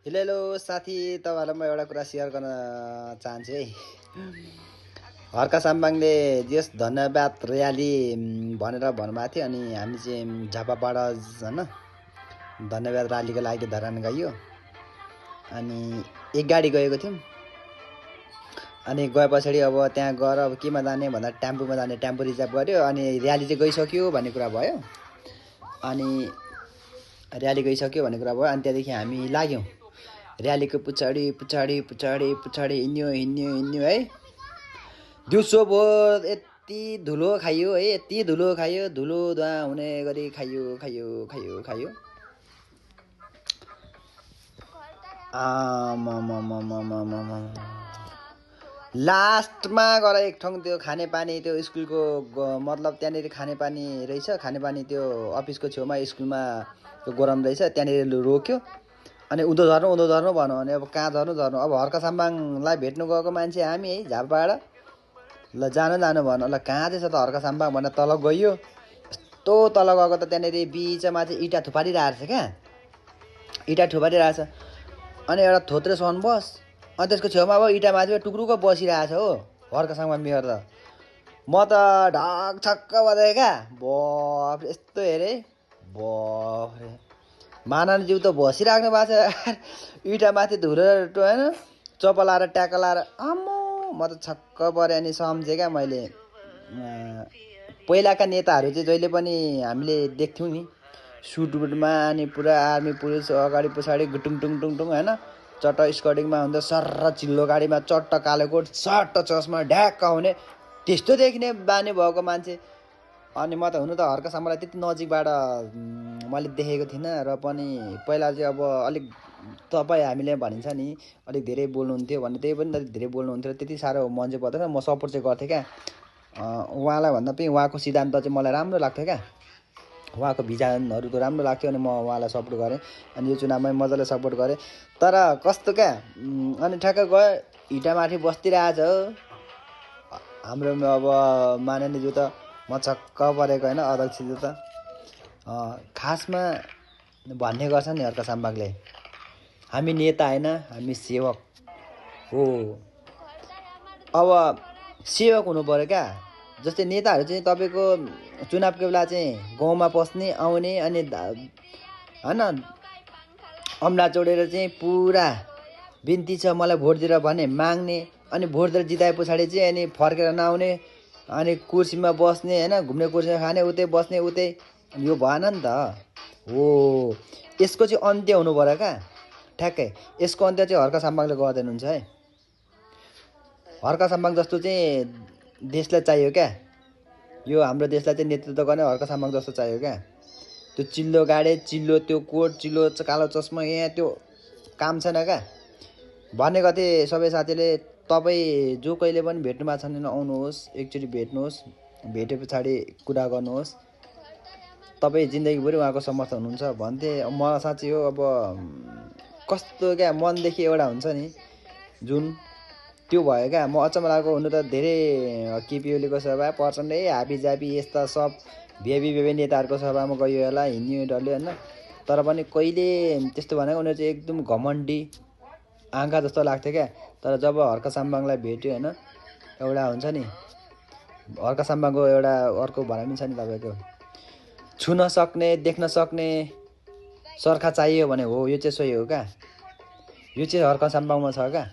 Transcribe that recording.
Hello साथी, तपाईँहरूलाई म एउटा कुरा सेयर गर्न चाहन्छु है। हर्का साम्बाङले जस धन्यवाद रयाली भनेर भन्नुभएको थियो। अनि हामी चाहिँ झापाबाट होइन धन्यवाद रयालीको लागि धरान गयो। अनि एक गाडी गएको थियौँ। अनि गए पछाडि अब त्यहाँ गएर अब केमा जाने भन्दा टेम्पोमा जाने, टेम्पो रिजर्भ गऱ्यो। अनि रयाली चाहिँ गइसक्यो भन्ने कुरा भयो। अनि रयाली गइसक्यो भन्ने कुरा भयो। अनि त्यहाँदेखि हामी लाग्यौँ रयालीको पछाडि हिँड्यो है। दिउँसो भयो यति धुलो खाइयो है, यति धुलो खाइयो, धुलो धुवा हुने गरी खाइयो। लास्टमा गएर एक ठाउँ त्यो खानेपानी, त्यो स्कुलको मतलब त्यहाँनिर खानेपानी रहेछ। खानेपानी त्यो अफिसको छेउमा स्कुलमा त्यो गरम रहेछ, त्यहाँनिर रोक्यो। अनि उँधो झर्नु भन्यो भने अब कहाँ झर्नु। अब हर्का साम्बाङलाई भेट्नु गएको मान्छे हामी है झापाबाट। ल जानु भन्नु। ल कहाँ चाहिँ छ त हर्का साम्बाङ भनेर तल गइयो। यस्तो तल गएको त त्यहाँनिर बिचमा चाहिँ इँटा थुपारिरहेको छ क्या, इँटा थुपारिरहेको छ। अनि एउटा थोत्रे सन बस, अनि त्यसको छेउमा अब इँटा माथि टुक्रुको बसिरहेको छ हो हर्का साम्बाङ मियर त। म त ढक छक्क बजाएँ क्या। बफ यस्तो हेरेँ, बफ मानवजीव त बसिराख्नु भएको छ इँटा माथि धुलो होइन, चपलाएर ट्याक्क लाएर। आम्मो म त छक्क परेँ। अनि सम्झेँ क्या मैले, पहिलाका नेताहरू चाहिँ जहिले पनि हामीले देख्थ्यौँ नि सुटबुटमा, अनि पुरा आर्मी पुलिस अगाडि पछाडि गुटुङ टुङ होइन, चट्ट स्कर्टिङमा हुन्छ, सर्र चिल्लो गाडीमा चट्ट कालो कोट, सट्ट चस्मा ढ्याक्क हुने, त्यस्तो देखिने बानी भएको मान्छे। अनि म त हुनु त हर्का साम्बाङलाई त्यति नजिकबाट मैले देखेको थिइनँ। र पनि पहिला चाहिँ अब अलिक तपाईँ हामीले भनिन्छ नि अलिक धेरै बोल्नुहुन्थ्यो भन्ने, त्यही पनि अलिक धेरै बोल्नुहुन्थ्यो। त्यति साह्रो मन चाहिँ पर्दैन, म सपोर्ट चाहिँ गर्थेँ क्या उहाँलाई भन्दा पनि। उहाँको सिद्धान्त चाहिँ मलाई राम्रो लाग्थ्यो क्या, उहाँको भिजनहरू त राम्रो लाग्थ्यो। अनि म उहाँलाई सपोर्ट गरेँ। अनि यो चुनावमै मजाले सपोर्ट गरेँ। तर कस्तो क्या, अनि ठ्याक्क गयो इँटामाथि बस्दिरहेछ हाम्रो अब माननीयज्यू त। म छक्क परेको होइन, अध्यक्षज्यू त। खासमा भन्ने गर्छ नि हर्का साम्बाङले, हामी नेता होइन, हामी सेवक हो। अब सेवक हुनु पऱ्यो क्या। जस्तै नेताहरू चाहिँ तपाईँको चुनावको बेला चाहिँ गाउँमा पस्ने आउने, अनि होइन अम्ला जोडेर चाहिँ पुरा बिन्ती छ मलाई भोट दिएर भने माग्ने, अनि भोट दिएर जिताए पछाडि चाहिँ अनि फर्केर नआउने, अनि कुर्सीमा बस्ने होइन, घुम्ने कुर्सीमा खाने, उतै बस्ने उतै। यो भएन नि त हो। यसको चाहिँ अन्त्य हुनु पऱ्यो क्या ठ्याक्कै। यसको अन्त्य चाहिँ हर्का साम्बाङले गर्दैन हुन्छ है। हर्का साम्बाङ जस्तो चाहिँ देशलाई चाहियो क्या। यो हाम्रो देशलाई चाहिँ नेतृत्व गर्ने हर्का साम्बाङ जस्तो चाहियो क्या। त्यो चिल्लो गाडी, चिल्लो त्यो कोट, चिल्लो कालो चस्मा, यहाँ त्यो काम छैन क्या। भनेको थिएँ सबै साथीले, तपाईँ जो कहिले पनि भेट्नु भएको छैन भने आउनुहोस्, एकचोटि भेट्नुहोस्, भेटे पछाडि कुरा गर्नुहोस्, तपाईँ जिन्दगीभरि उहाँको समर्थन हुनुहुन्छ भन्थे। म साँच्चै हो, अब कस्तो क्या मनदेखि एउटा हुन्छ नि जुन, त्यो भयो क्या। म अचम्म लागेको। हुनु त धेरै केपी ओलीको सभा, प्रचण्डै हाबी जाबी यस्ता सब भेबी नेताहरूको सभामा गयो होला, हिँड्यो डल्यो होइन। तर पनि कहिले त्यस्तो भनेको उनीहरू चाहिँ एकदम घमण्डी आँखा जस्तो लाग्थ्यो क्या। तर जब हर्का साम्बाङलाई भेट्यो होइन, एउटा हुन्छ नि हर्का साम्बाङको एउटा अर्को भनाइ पनि छ नि तपाईँको, छुन सक्ने, देख्न सक्ने सर्खा चाहियो भने हो, यो चाहिँ सही हो क्या। यो चाहिँ हर्का साम्बाङमा छ क्या।